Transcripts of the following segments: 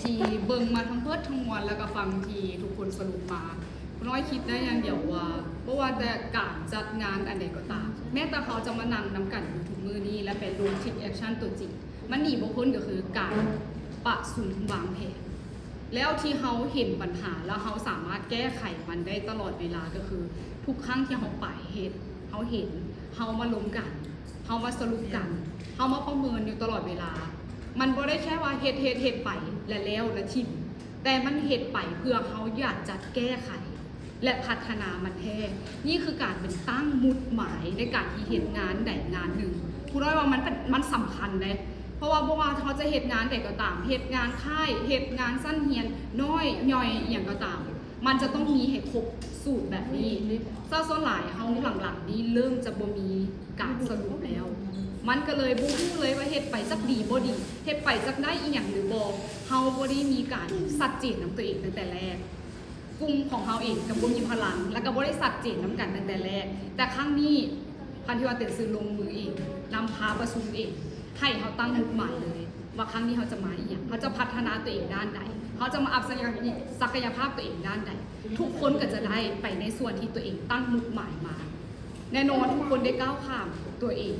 ທີ່ເບິ່ງມາທັງເບິດທັງມວນ ແລ້ວກໍຟັງທີ່ທຸກຄົນສະຫຼຸບມາ, ນ້ອຍຄິດໄດ້ຢ່າງດຽວວ່າ ບໍ່ວ່າແຕ່ການຈັດງານອັນໃດກໍຕາມ, ແມ້ແຕ່ເຮົາຈະມານັ່ງນຳກັນຢູ່ທຸກມື້ນີ້ ແລະ ໄປລົງ take action ຕົວຈິງ, ມັນໜີບໍ່ພົ້ນກໍຄືການປະຊຸມວາງແຜນ. ແລ້ວທີ່ເຮົາເຫັນບັນຫາ ແລ້ວເຮົາສາມາດແກ້ໄຂມັນໄດ້ຕະຫຼອດເວລາ ກໍຄືທຸກຄັ້ງທີ່ເຮົາໄປເຮັດ, ເຮົາເຫັນ, ເຮົາມາລົມກັນ, ເຮົາມາສະຫຼຸບກັນ, ເຮົາມາປະເມີນຢູ່ຕະຫຼອດເວລາ. ມັນບໍ່ໄດ້ແຄ່ວ່າເຮັດ, ເຮັດ, ເຮັດໄປແລ້ວ, ແລ້ວ, ແລ້ວຖິ້ມ, ແຕ່ມັນເຮັດໄປເພື່ອເຮົາຢາກຈະແກ້ໄຂ ແລະ ພັດທະນາມັນແທ້. ນີ້ຄືການເປັນຕັ້ງໝຸດໝາຍໃນການທີ່ເຮັດງານໃດງານໜຶ່ງ. ຄູນ້ອຍວ່າມັນເປັນ, ມັນສຳຄັນເດ້, ເພາະວ່າບໍ່ວ່າເຮົາຈະເຮັດງານໃດກໍຕາມ, ເຮັດງານຄ້າຍ, ເຮັດງານຊັ້ນຮຽນນ້ອຍ, ຍ່ອຍ, ອີ່ຫຍັງກໍຕາມ, ມັນຈະຕ້ອງມີໃຫ້ຄົບສູດແບບນີ້. ຊາວສ່ວນຫຼາຍເຮົາຫຼັງໆນີ້ເລີ່ມຈະບໍ່ມີການສະຫຼຸບແລ້ວ. ມັນກໍເລີຍບໍ່ຮູ້ເລີຍວ່າເຮັດໄປຈັກດີບໍ່ດີ, ເຮັດໄປຈັກໄດ້ອີ່ຫຍັງຫຼືບໍ່. ເຮົາບໍ່ໄດ້ມີການຊັດເຈນນຳຕົວເອງຕັ້ງແຕ່ແລກ. ກຸ່ມຂອງເຮົາເອງກໍບໍ່ມີພະລັງ ແລ້ວກໍບໍ່ໄດ້ຊັດເຈນນຳກັນຕັ້ງແຕ່ແລກ. ແຕ່ຄັ້ງນີ້ ພັນທິວາເຕັນຊືນລົງມືເອງ, ນຳພາປະຊຸມເອງ, ໃຫ້ເຮົາຕັ້ງມຸດໝາຍເລີຍວ່າຄັ້ງນີ້ເຮົາຈະມາອີ່ຫຍັງ, ເຮົາຈະພັດທະນາຕົວເອງດ້ານໃດ, ເຮົາຈະມາອັບສັກຍະ, ສັກກະຍະພາບຕົວເອງດ້ານໃດ. ທຸກຄົນກໍຈະໄດ້ໄປໃນສ່ວນທີ່ຕົວເອງຕັ້ງມຸດໝາຍມາ. ແນ່ນອນທຸກຄົນໄດ້ກ້າວຂ້າມຕົວເອງ,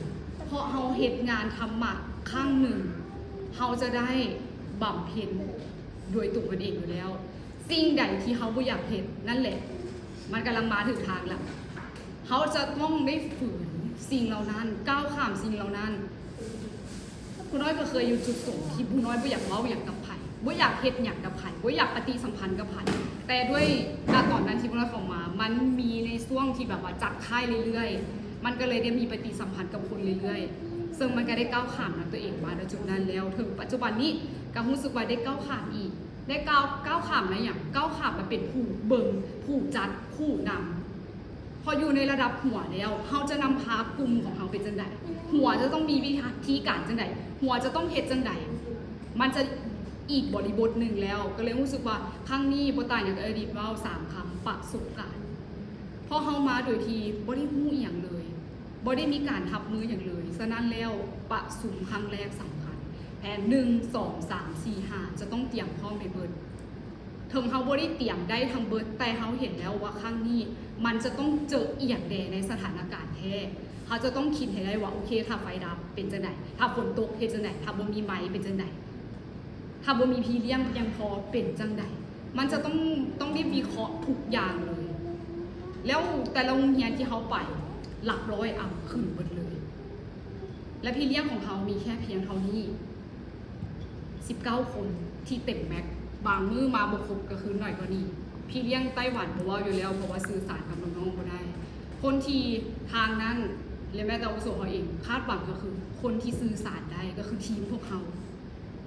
ເພາະເຮົາເຮັດງານທຳມະຄັ້ງໜຶ່ງ, ເຮົາຈະໄດ້ບຳເພັນໂດຍຕົວມັນເອງຢູ່ແລ້ວ. ສິ່ງໃດທີ່ເຮົາບໍ່ຢາກເຮັດນັ້ນແຫຼະ ມັນກຳລັງມາຖືກທາງລະ. ເຮົາຈະຕ້ອງໄດ້ຝືນສິ່ງເຫຼົ່ານັ້ນ, ກ້າວຂ້າມສິ່ງເຫຼົ່ານັ້ນ. ຜູ້ນ້ອຍກໍເຄີຍຢູ່ຈຸດສູງທີ່ຜູ້ນ້ອຍບໍ່ຢາກເວົ້າຫຍັງກັບໃຜ, ບໍ່ຢາກເຮັດຫຍັງກັບໃຜ, ບໍ່ຢາກປະຕິສຳພັນກັບໃຜ. ແຕ່ດ້ວຍ ນະ ຕອນນັ້ນທີ່ຜູ້ນ້ອຍເຂົ້າມາ, ມັນມີໃນຊ່ວງທີ່ແບບວ່າຈັດຄ້າຍເລື້ອຍໆ, ມັນກໍເລີຍໄດ້ມີປະຕິສຳພັນກັບຄົນເລື້ອຍໆ, ເຊິ່ງມັນກໍໄດ້ກ້າວຂ້າມນຳຕົວເອງມາໃນຈຸດນັ້ນແລ້ວ. ເຖິງປັດຈຸບັນນີ້ກໍຮູ້ສຶກວ່າໄດ້ກ້າວຂ້າມອີກ. ໄດ້ກ້າວ, ກ້າວຂ້າມມາຫຍັງ? ກ້າວຂ້າມມາເປັນຜູ້ເບິ່ງ, ຜູ້ຈັດ, ຜູ້ນຳ. ພໍຢູ່ໃນລະດັບຫົວແລ້ວ, ເຮົາຈະນຳພາກຸ່ມຂອງເຮົາເປັນຈັ່ງໃດ? ຫົວຈະຕ້ອງມີວິທີການຈັ່ງໃດ? ຫົວຈະຕ້ອງເຮັດຈັ່ງໃດ? ມັນຈະອີກບໍລິບົດໜຶ່ງແລ້ວ. ກໍເລີຍຮູ້ສຶກວ່າຄັ້ງນີ້ບໍ່ຕ່າງຫຍັງກັບອະດີດເວົ້າສາມຄຳ, ປະສົບການ. ເພາະເຮົາມາໂດຍທີ່ບໍ່ໄດ້ຮູ້ອີ່ຫຍັງເລີຍ. ບໍ່ໄດ້ມີການຮັບມືຫຍັງເລີຍ. ສະນັ້ນແລ້ວ ປະຊຸມຄັ້ງແລກສຳຄັນ. ແຜນໜຶ່ງ ສອງ ສາມ ສີ່ ຫ້າ ຈະຕ້ອງຕຽມພ້ອມໃຫ້ເບິດ. ເຖິງເຮົາບໍ່ໄດ້ຕຽມໄດ້ທັງເບິດ, ແຕ່ເຮົາເຫັນແລ້ວວ່າຄັ້ງນີ້ມັນຈະຕ້ອງເຈີອີ່ຫຍັງແດ່ໃນສະຖານະການແທ້. ເຮົາຈະຕ້ອງຄິດໃຫ້ໄດ້ວ່າ ໂອເຄ, ຖ້າໄຟດັບເປັນຈັ່ງໃດ? ຖ້າຝົນຕົກເຮັດຈັ່ງໃດ? ຖ້າບໍ່ມີໄມ້ເປັນຈັ່ງໃດ? ຖ້າບໍ່ມີພີ່ລ້ຽງພຽງພໍເປັນຈັ່ງໃດ? ມັນຈະຕ້ອງ, ຕ້ອງໄດ້ວິເຄາະທຸກຢ່າງເລີຍ. ແລ້ວແຕ່ລະໂຮງຮຽນທີ່ເຮົາໄປ ຫຼັກຮ້ອຍອຳຂຶ້ນເບິດເລີຍ. ແລະ ພີ່ລ້ຽງຂອງເຮົາມີແຄ່ພຽງເທົ່ານີ້ ສິບເກົ້າຄົນທີ່ເຕັມແມັກ. ບາງມື້ມາບໍ່ຄົບກໍຄືໜ້ອຍກວ່ານີ້. ພີ່ລ້ຽງໄຕ້ຫວັນບໍ່ເວົ້າຢູ່ແລ້ວ, ເພາະວ່າສື່ສານກັບນ້ອງໆບໍ່ໄດ້. ຄົນທີ່ທາງນັ້ນ ແລະ ແມ້ແຕ່ອາວຸໂສເຮົາເອງ ຄາດຫວັງກໍຄືຄົນທີ່ສື່ສານໄດ້ ກໍຄືທີມພວກເຮົາ.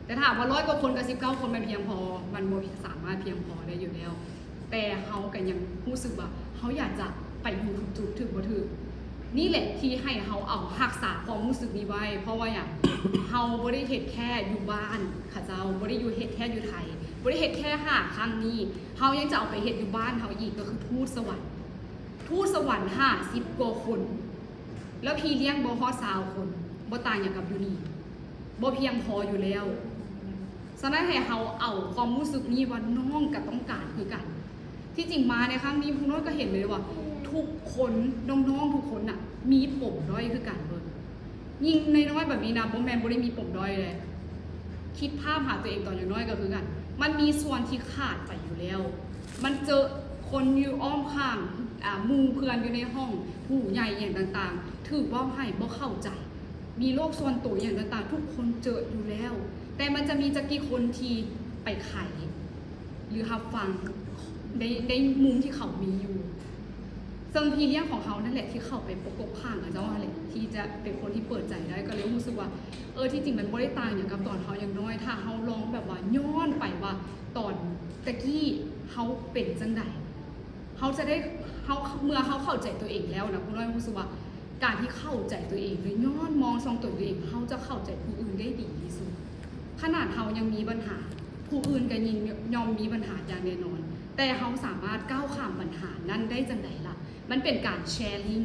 ແຕ່ຖາມວ່າຮ້ອຍກວ່າຄົນກັບສິບເກົ້າຄົນແມ່ນພຽງພໍ? ມັນບໍ່ສາມາດພຽງພໍໄດ້ຢູ່ແລ້ວ. ແຕ່ເຮົາກໍຍັງຮູ້ສຶກວ່າເຮົາຢາກຈະໄປຢູ່ທຸກຈຸດ, ຖືກບໍ່ຖືກ? ນີ້ແຫຼະທີ່ໃຫ້ເຮົາເອົາຮັກສາຄວາມຮູ້ສຶກນີ້ໄວ້. ເພາະວ່າຫຍັງ? ເຮົາບໍ່ໄດ້ເຮັດແຄ່ຢູ່ບ້ານເຂົາເຈົ້າ, ບໍ່ໄດ້ຢູ່ເຮັດແຄ່ຢູ່ໄທ, ບໍ່ໄດ້ເຮັດແຄ່ຫ້າຄັ້ງນີ້, ເຮົາຍັງຈະເອົາໄປເຮັດຢູ່ບ້ານເຮົາອີກ, ກໍຄືທູດສະຫວັນ. ທູດສະຫວັນຫ້າສິບກວ່າຄົນ ແລ້ວພີ່ລ້ຽງບໍ່ຮອດຊາວຄົນ, ບໍ່ຕ່າງຫຍັງກັບຢູ່ນີ້, ບໍ່ພຽງພໍຢູ່ແລ້ວ. ສະນັ້ນໃຫ້ເຮົາເອົາຄວາມຮູ້ສຶກນີ້ວ່ານ້ອງກໍຕ້ອງການຄືກັນ. ທີ່ຈິງມາໃນຄັ້ງນີ້ ຜູ້ນ້ອຍກໍເຫັນເລີຍວ່າທຸກຄົນ, ນ້ອງໆທຸກຄົນນະ ມີປົມດ້ອຍຄືກັນເບິດ. ຍິ່ງນ້ອຍໆແບບນີ້ນະ ບໍ່ແມ່ນບໍ່ໄດ້ມີປົມດ້ອຍເດ້. ຄິດພາບຫາຕົວເອງຕອນຍັງນ້ອຍກໍຄືກັນ, ມັນມີສ່ວນທີ່ຂາດໄປຢູ່ແລ້ວ. ມັນເຈີຄົນຢູ່ອ້ອມຂ້າງ, ອາ, ໝູ່ເພື່ອນຢູ່ໃນຫ້ອງ, ຜູ້ໃຫຍ່ອີ່ຫຍັງຕ່າງໆ, ຖືກເວົ້າໃຫ້ບໍ່ເຂົ້າໃຈ, ມີໂລກສ່ວນໂຕອີ່ຫຍັງຕ່າງໆ, ທຸກຄົນເຈີຢູ່ແລ້ວ. ແຕ່ມັນຈະມີຈັກກີ່ຄົນທີ່ໄປໄຂ ຫຼື ຮັບຟັງໃນ, ໃນມຸມທີ່ເຂົາມີຢູ່. ເຊິ່ງພີ່ລ້ຽງຂອງເຮົານັ້ນແຫຼະທີ່ເຂົ້າໄປປະກົບຂ້າງເຂົາເຈົ້າຫັ້ນແຫຼະ ທີ່ຈະເປັນຄົນທີ່ເປີດໃຈໄດ້, ກໍເລີຍຮູ້ສຶກວ່າ ເອີ ທີ່ຈິງມັນບໍ່ໄດ້ຕ່າງຫຍັງກັບຕອນເຮົາຍັງນ້ອຍ. ຖ້າເຮົາລອງແບບວ່າຍ້ອນໄປວ່າຕອນແຕ່ກີ້ເຮົາເປັນຈັ່ງໃດ, ເຮົາຈະໄດ້, ເຮົາ, ເມື່ອເຮົາເຂົ້າໃຈຕົວເອງແລ້ວນະ, ຜູ້ນ້ອຍຮູ້ສຶກວ່າການທີ່ເຂົ້າໃຈຕົວເອງ ຫຼື ຍ້ອນມອງສ່ອງຕົວເອງ, ເຮົາຈະເຂົ້າໃຈຜູ້ອື່ນໄດ້ດີທີ່ສຸດ. ຂະໜາດເຮົາຍັງມີບັນຫາ, ຜູ້ອື່ນກໍຍິ່ງຍ່ອມມີບັນຫາຢ່າງແນ່ນອນ. ແຕ່ເຮົາສາມາດກ້າວຂ້າມບັນຫານັ້ນໄດ້ຈັ່ງໃດລະ? ມັນເປັນການແຊຣິງ.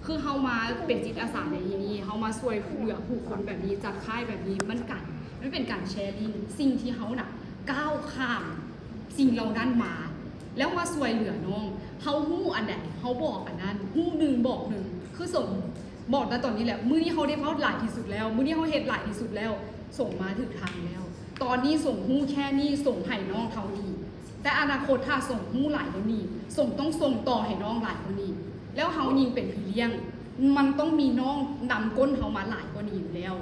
ຄືເຮົາມາເປັນຈິດອາສາໃນທີ່ນີ້, ເຮົາມາຊ່ວຍເຫຼືອຜູ້ຄົນແບບນີ້, ຈັດຄ້າຍແບບນີ້, ມັນການ, ມັນເປັນການແຊຣິງ. ສິ່ງທີ່ເຮົານະ ກ້າວຂ້າມສິ່ງເຫຼົ່ານັ້ນມາ ແລ້ວມາຊ່ວຍເຫຼືອນ້ອງ. ເຮົາຮູ້ອັນໃດ ເຮົາບອກອັນນັ້ນ, ຮູ້ໜຶ່ງບອກໜຶ່ງ. ຄືສົງບອກນະຕອນນີ້ແຫຼະ, ມື້ນີ້ເຮົາໄດ້ເວົ້າຫຼາຍທີ່ສຸດແລ້ວ, ມື້ນີ້ເຮົາເຮັດຫຼາຍທີ່ສຸດແລ້ວ, ສົງມາຖືກທາງແລ້ວ. ຕອນນີ້ສົງຮູ້ແຄ່ນີ້, ສົງໃຫ້ນ້ອງເທົ່ານີ້. ແຕ່ອະນາຄົດຖ້າສົງຮູ້ຫຼາຍກວ່ານີ້, ສົງຕ້ອງສົ່ງຕໍ່ໃຫ້ນ້ອງຫຼາຍກວ່ານີ້. ແລ້ວເຮົາຍິ່ງເປັນພີ່ລ້ຽງ, ມັນຕ້ອງມີນ້ອງນຳກົ້ນເຮົາມາຫຼາຍກວ່ານີ້ຢູ່ແລ້ວ.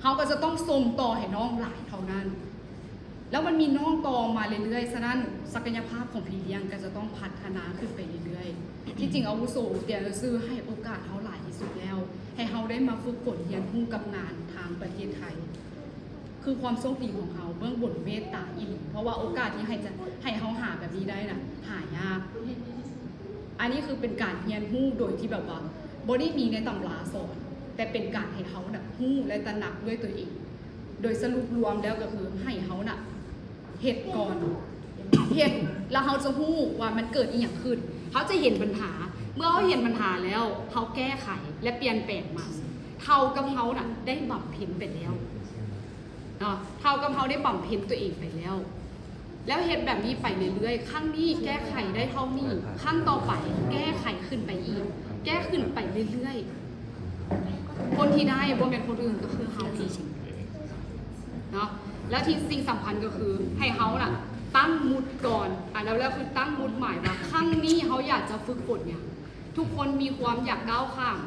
ເຮົາກໍຈະຕ້ອງສົ່ງຕໍ່ໃຫ້ນ້ອງຫຼາຍເທົ່ານັ້ນ. ແລ້ວມັນມີນ້ອງຕໍ່ມາເລື້ອຍໆ, ສະນັ້ນ ສັກກະຍະພາບຂອງພີ່ລ້ຽງກໍຈະຕ້ອງພັດທະນາຂຶ້ນໄປເລື້ອຍໆ. ທີ່ຈິງອາວຸໂສເຕີຍຊື່ໃຫ້ໂອກາດເຮົາຫຼາຍທີ່ສຸດແລ້ວ, ໃຫ້ເຮົາໄດ້ມາຝຶກຝົນຮຽນຮູ້ກັບງານທາງປະເທດໄທ. ຄືຄວາມໂຊກດີຂອງເຮົາ, ເບື້ອງບົນເມດຕາອີ່ຫຼີ, ເພາະວ່າໂອກາດທີ່ໃຫ້ຈະ ໃຫ້ເຮົາຫາແບບນີ້ໄດ້ນະ ຫາຍາກ. ອັນນີ້ຄືເປັນການຮຽນຮູ້ໂດຍທີ່ແບບວ່າບໍ່ໄດ້ມີໃນຕຳລາສອນ, ແຕ່ເປັນການໃຫ້ເຮົານະຮູ້ ແລະ ຕະໜັກດ້ວຍຕົວເອງ. ໂດຍສະຫຼຸບລວມແລ້ວກໍຄືໃຫ້ເຮົານະເຮັດກ່ອນ, ເຮັດ ແລ້ວເຮົາຈະຮູ້ວ່າມັນເກີດອີ່ຫຍັງຂຶ້ນ, ເຮົາຈະເຫັນບັນຫາ. ເມື່ອເຮົາເຫັນບັນຫາແລ້ວ ເຮົາແກ້ໄຂ ແລະ ປ່ຽນແປງມັນ. ເທົ່າກັບເຮົານະໄດ້ບຳເພັນໄປແລ້ວເນາະ, ເທົ່າກັບເຮົາໄດ້ບຳເພັນຕົວເອງໄປແລ້ວ. ແລ້ວເຮັດແບບນີ້ໄປເລື້ອຍໆ, ຄັ້ງນີ້ແກ້ໄຂໄດ້ເທົ່ານີ້, ຄັ້ງຕໍ່ໄປແກ້ໄຂຂຶ້ນໄປອີກ, ແກ້ຂຶ້ນໄປເລື້ອຍໆ. ຄົນທີ່ໄດ້ບໍ່ແມ່ນຄົນອື່ນ ກໍຄືເຮົາເອງເນາະ. ແລ້ວທີ່ສິ່ງສຳຄັນກໍຄືໃຫ້ເຮົານະຕັ້ງໝຸດກ່ອນ, ອັນດັບແລກຄືຕັ້ງໝຸດໝາຍວ່າຄັ້ງນີ້ເຮົາຢາກຈະຝຶກຝົນຫຍັງ. ທຸກຄົນມີຄວາມຢາກກ້າວຂ້າມ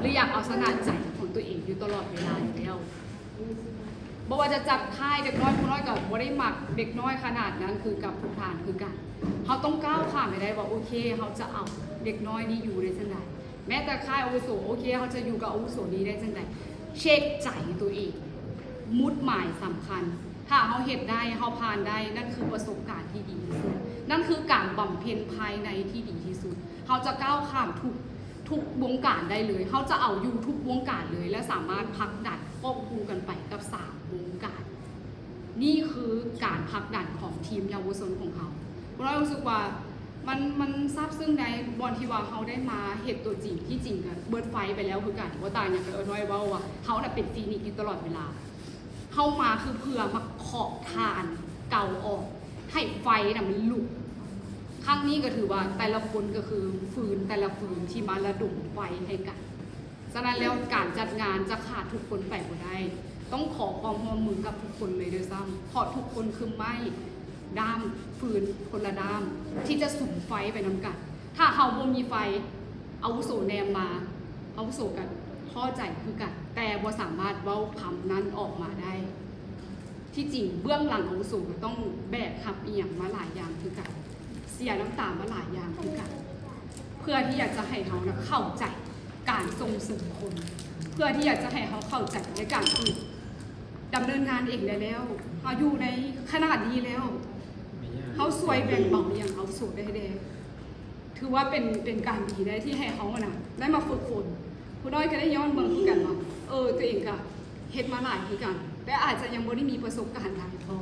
ຫຼື ຢາກເອົາຊະນະໃຈຂອງຕົວເອງຢູ່ຕະຫຼອດເວລາຢູ່ແລ້ວ. ບໍ່ວ່າຈະຈັດຄ້າຍເດັກນ້ອຍຜູ້ນ້ອຍກໍບໍ່ໄດ້ມັກເດັກນ້ອຍຂະໜາດນັ້ນຄືກັບທຸກທ່ານຄືກັນ. ເຮົາຕ້ອງກ້າວຂ້າມໃຫ້ໄດ້ວ່າ ໂອເຄ ເຮົາຈະເອົາເດັກນ້ອຍນີ້ຢູ່ໄດ້ຈັ່ງໃດ, ແມ້ແຕ່ຄ້າຍອາວຸໂສ ໂອເຄ ເຮົາຈະຢູ່ກັບອາວຸໂສນີ້ໄດ້ຈັ່ງໃດ. ເຊັກໃຈຕົວເອງ, ໝຸດໝາຍສຳຄັນ. ຖ້າເຮົາເຮັດໄດ້ ເຮົາຜ່ານໄດ້, ນັ້ນຄືປະສົບການທີ່ດີທີ່ສຸດ, ນັ້ນຄືການບຳເພັນພາຍໃນທີ່ດີທີ່ສຸດ. ເຮົາຈະກ້າວຂ້າມທຸກ ທຸກວົງການໄດ້ເລີຍ, ເຮົາຈະເອົາຢູ່ທຸກວົງການເລີຍ ແລະ ສາມາດຜັກດັນຄວບຄູ່ກັນໄປກັບສາມວົງການ. ນີ້ຄືການຜັກດັນຂອງທີມເຍົາວະຊົນຂອງເຮົາ. ພວກເຮົາຮູ້ສຶກວ່າມັນ ມັນຊາບຊຶ້ງໃນບ່ອນທີ່ວ່າເຮົາໄດ້ມາເຮັດຕົວຈິງ. ທີ່ຈິງກໍເບິດໄຟໄປແລ້ວຄືກັນ, ບໍ່ຕ່າງຫຍັງກັບເອື້ອຍນ້ອຍເວົ້າວ່າເຮົານະເປັນຟີນິກຢູ່ຕະຫຼອດເວລາ. ເຮົາມາຄືເພື່ອມາເຄາະຖ່ານເກົ່າອອກ ໃຫ້ໄຟນະມັນລຸກ. ຄັ້ງນີ້ກໍຖືວ່າແຕ່ລະຄົນກໍຄືຟືນແຕ່ລະຟືນທີ່ມາລະດົມໄຟໃຫ້ກັນ. ສະນັ້ນແລ້ວການຈັດງານຈະຂາດທຸກຄົນໄປບໍ່ໄດ້. ຕ້ອງຂໍຄວາມຮ່ວມມືກັບທຸກຄົນເລີຍດ້ວຍຊ້ຳ, ເພາະທຸກຄົນຄືໄມ້ດ້າມ, ຟືນຄົນລະດ້າມ ທີ່ຈະສຸມໄຟໄປນຳກັນ. ຖ້າເຮົາບໍ່ມີໄຟ, ອາວຸໂສແນມມາ, ອາວຸໂສກໍທໍ້ໃຈຄືກັນ, ແຕ່ບໍ່ສາມາດເວົ້າຄຳນັ້ນອອກມາໄດ້. ທີ່ຈິງເບື້ອງຫຼັງອາວຸໂສກໍຕ້ອງແບກຮັບອີ່ຫຍັງມາຫຼາຍຢ່າງຄືກັນ, ເສຍນ້ຳຕາມາຫຼາຍຢ່າງຄືກັນ, ເພື່ອທີ່ຢາກຈະໃຫ້ເຮົານະເຂົ້າໃຈການສົ່ງເສີມຄົນ, ເພື່ອທີ່ຢາກຈະໃຫ້ເຮົາເຂົ້າໃຈໃນການທີ່ດຳເນີນງານເອງໄດ້ແລ້ວ, ເຮົາຢູ່ໃນຂະໜາດນີ້ແລ້ວ, ເຮົາຊ່ວຍແບ່ງເບົາອີ່ຫຍັງອາວຸໂສໄດ້ແດ່. ຖືວ່າເປັນ ເປັນການດີໄດ໋ ທີ່ໃຫ້ເຮົານະໄດ້ມາຝຶກຝົນ. ຜູ້ນ້ອຍກໍໄດ້ຍ້ອນເບິ່ງຄືກັນວ່າ ເອີ ຕົວເອງກໍເຮັດມາຫຼາຍຄືກັນ, ແຕ່ອາດຈະຍັງບໍ່ໄດ້ມີປະສົບການຫຼາຍພໍ.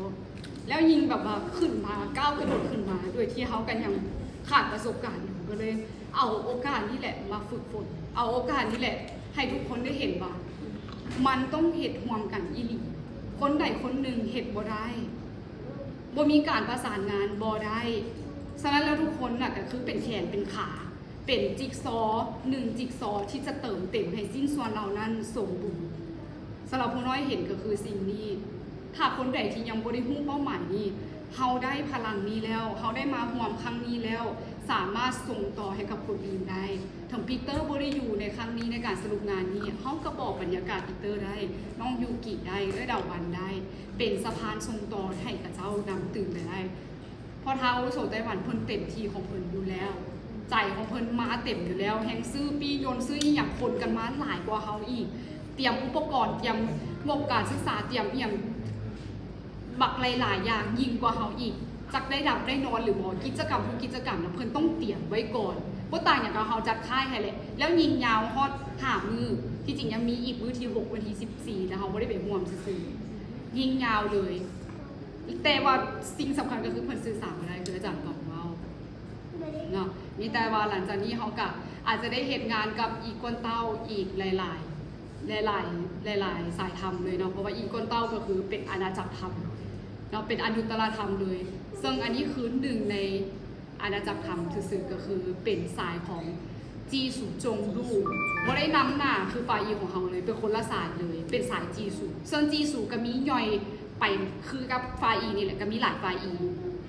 ແລ້ວຍິ່ງແບບວ່າຂຶ້ນມາ ກ້າວກະໂດດຂຶ້ນມາ ໂດຍທີ່ເຮົາກໍຍັງຂາດປະສົບການຢູ່, ກໍເລີຍເອົາໂອກາດນີ້ແຫຼະມາຝຶກຝົນ, ເອົາໂອກາດນີ້ແຫຼະໃຫ້ທຸກຄົນໄດ້ເຫັນວ່າ ມັນຕ້ອງເຮັດຮ່ວມກັນອີ່ຫຼີ. ຄົນໃດຄົນໜຶ່ງເຮັດບໍ່ໄດ້, ບໍ່ມີການປະສານງານບໍ່ໄດ້. ສະນັ້ນແລ້ວທຸກຄົນນະກໍຄືເປັນແຂນເປັນຂາ, ເປັນຈິກຊໍ ໜຶ່ງຈິກຊໍທີ່ຈະເຕີມເຕັມໃຫ້ຊິ້ນສ່ວນເຫຼົ່ານັ້ນສົມບູນ. ສຳລັບຜູ້ນ້ອຍເຫັນກໍຄືສິ່ງນີ້, ຖ້າຄົນໃດທີ່ຍັງບໍ່ໄດ້ຮູ້ເປົ້າໝາຍນີ້, ເຮົາໄດ້ພະລັງນີ້ແລ້ວ, ເຮົາໄດ້ມາຮ່ວມຄັ້ງນີ້ແລ້ວ, ສາມາດສົ່ງຕໍ່ໃຫ້ກັບຄົນອື່ນໄດ້. ເຖິງປີເຕີບໍ່ໄດ້ຢູ່ໃນຄັ້ງນີ້ ໃນການສະຫຼຸບງານນີ້, ເຮົາກໍບອກບັນຍາກາດປີເຕີໄດ້, ນ້ອງຢູກິໄດ້, ເອື້ອຍດາວັນໄດ້. ເປັນສະພານສົ່ງຕໍ່ໃຫ້ຂະເຈົ້ານຳຕື່ມໄປໄດ້. ເພາະທ້າວອາວຸໂສໄຕ້ຫວັນເພິ່ນເຕັມທີ່ຂອງເພິ່ນຢູ່ແລ້ວ, ໃຈຂອງເພິ່ນມາເຕັມຢູ່ແລ້ວ, ແຮ່ງຊື້ປີ້ຍົນ ຊື້ອີ່ຫຍັງ ຂົນກັນມາຫຼາຍກວ່າເຮົາອີກ, ຕຽມອຸປະກອນ, ຕຽມງົບການສຶກສາ, ຕຽມອີ່ຫຍັງບັກຫຼາຍໆຢ່າງຍິ່ງກວ່າເຮົາອີກ. ຈັກໄດ້ຫຼັບໄດ້ນອນຫຼືບໍ່, ກິດຈະກຳທຸກກິດຈະກຳນະ ເພິ່ນຕ້ອງຕຽມໄວ້ກ່ອນ. ບໍ່ຕ່າງຫຍັງກັບເຮົາຈັດຄ້າຍໃຫ້ແຫຼະ, ແລ້ວຍິງຍາວຮອດຫ້າມື້, ທີ່ຈິງຍັງມີອີກມື້ທີຫົກ ວັນທີສິບສີ່ ແຕ່ເຮົາບໍ່ໄດ້ໄປຮ່ວມຊື່ໆ, ຍິງຍາວເລີຍ. ແຕ່ວ່າສິ່ງສຳຄັນກໍຄືເພິ່ນສື່ສານບໍ່ໄດ້, ຄືອາຈານກອງເວົ້າເນາະ. ມີແຕ່ວ່າຫຼັງຈາກນີ້ເຮົາກໍອາດຈະໄດ້ເຮັດງານກັບອີກວນເຕົ້າອີກຫຼາຍໆ ຫຼາຍໆ ຫຼາຍໆສາຍທຳເລີຍເນາະ, ເພາະວ່າອີກວນເຕົ້າກໍຄືເປັນອານາຈັກທຳ ເນາະ ເປັນອະນຸດຕະລະທຳເລີຍ. ເຊິ່ງອັນນີ້ຄືໜຶ່ງໃນອານາຈັກທຳຊື່ໆ ກໍຄືເປັນສາຍຂອງຈີຊູຈົງລູ. ບໍ່ໄດ້ນຳໜ້າຄືຟາອີຂອງເຮົາເລີຍ, ເປັນຄົນລະສາຍເລີຍ, ເປັນສາຍຈີຊູ. ເຊິ່ງຈີຊູກໍມີຍ່ອຍໄປຄືກັບຟາອີນີ້ແຫຼະ, ກໍມີຫຼາຍຟາອີ.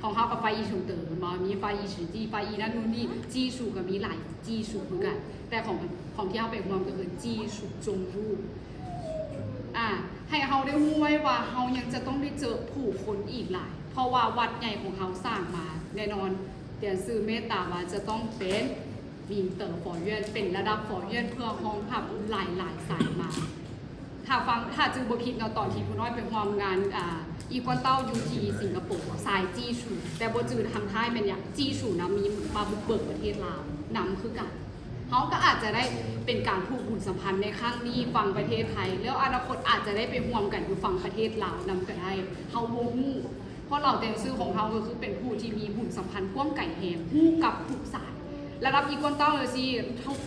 ຂອງເຮົາກໍຟາອີຊຸງເຕີ ແມ່ນບໍ່? ມີຟາອີຊີຈີ, ຟາອີນັ້ນນູ່ນນີ້, ຈີຊູກໍມີຫຼາຍຈີຊູຄືກັນ. ແຕ່ຂອງ ຂອງທີ່ເຮົາໄປຮ່ວມກໍຄືຈີຊູຈົງລູ. ອາ ໃຫ້ເຮົາໄດ້ຮູ້ໄວ້ວ່າເຮົາຍັງຈະຕ້ອງໄດ້ເຈີຜູ້ຄົນອີກຫຼາຍ, ເພາະວ່າວັດໃຫຍ່ຂອງເຮົາສ້າງມາ ແນ່ນອນ ຕຽນຊື່ເມດຕາວ່າຈະຕ້ອງເປັນວິນເຕີຟໍເຢັນ ເປັນລະດັບຟໍເຢັນ ເພື່ອຮອງຮັບຫຼາຍໆສາຍມາ. ຖ້າຟັງ ຖ້າຈື່ບໍ່ຜິດເນາະ ຕອນທີ່ຜູ້ນ້ອຍໄປຮ່ວມງານ ອາ ອີກວນເຕົ້າຢູ່ທີ່ສິງກະໂປ ສາຍຈີຊູ, ແຕ່ບໍ່ຈື່ທາງທ້າຍແມ່ນຫຍັງ, ຈີຊູນຳມີມາບຸກເບີກປະເທດລາວນຳຄືກັນ. ເຮົາກໍອາດຈະໄດ້ເປັນການຜູກບຸນສຳພັນໃນຄັ້ງນີ້ຝັ່ງປະເທດໄທ, ແລ້ວອະນາຄົດອາດຈະໄດ້ໄປຮ່ວມກັນຢູ່ຝັ່ງປະເທດລາວນຳກໍໄດ້, ເຮົາບໍ່ຮູ້. ເພາະລາວແຕ່ງຊື່ຂອງເຮົາກໍຄືເປັນຜູ້ທີ່ມີບຸນສຳພັນກວ້າງໄກແຮງ, ຮູ້ກັບທຸກສາຍ. ລະດັບອີກວນເຕົ້າຈັ່ງຊີ້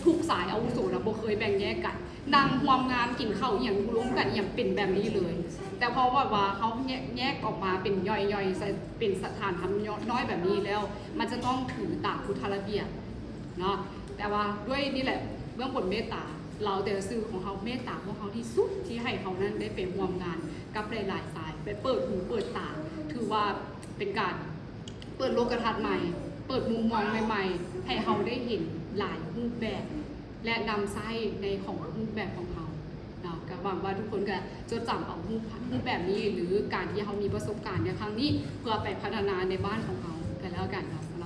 ທຸກສາຍອາວຸໂສນະ ບໍ່ເຄີຍແບ່ງແຍກກັນ, ນັ່ງຮ່ວມງານກິນເຂົ້າອີ່ຫຍັງ ລົມກັນອີ່ຫຍັງ ເປັນແບບນີ້ເລີຍ. ແຕ່ພໍແບບວ່າເຮົາແຍກ ແຍກອອກມາເປັນຍ່ອຍໆ ໃສ່ເປັນສະຖານທຳນ້ອຍແບບນີ້ແລ້ວ ມັນຈະຕ້ອງຖືຕາມພຸດທະລະບຽບເນາະ. ແຕ່ວ່າດ້ວຍນີ້ແຫຼະ ເບື້ອງບົນເມດຕາ ລາວແຕ່ງຊື່ຂອງເຮົາເມດຕາພວກເຮົາທີ່ສຸດ ທີ່ໃຫ້ເຮົານັ້ນໄດ້ໄປຮ່ວມງານກັບຫຼາຍໆສາຍ, ໄປເປີດຫູເປີດຕາ, ຖືວ່າເປັນການເປີດໂລກະທັດໃໝ່, ເປີດມຸມມອງໃໝ່ໆ ໃຫ້ເຮົາໄດ້ເຫັນຫຼາຍຮູບແບບ ແລະ ນຳໃຊ້ໃນຂອງຮູບແບບຂອງເຮົາເນາະ. ກໍຫວັງວ່າທຸກຄົນກໍຈດຈຳເອົາຮູບ ຮູບແບບນີ້ ຫຼື ການທີ່ເຮົາມີປະສົບການໃນຄັ້ງນີ້ ເພື່ອໄປພັດທະນາໃນບ້ານຂອງເຮົາກັນແລ້ວກັນເນາະ.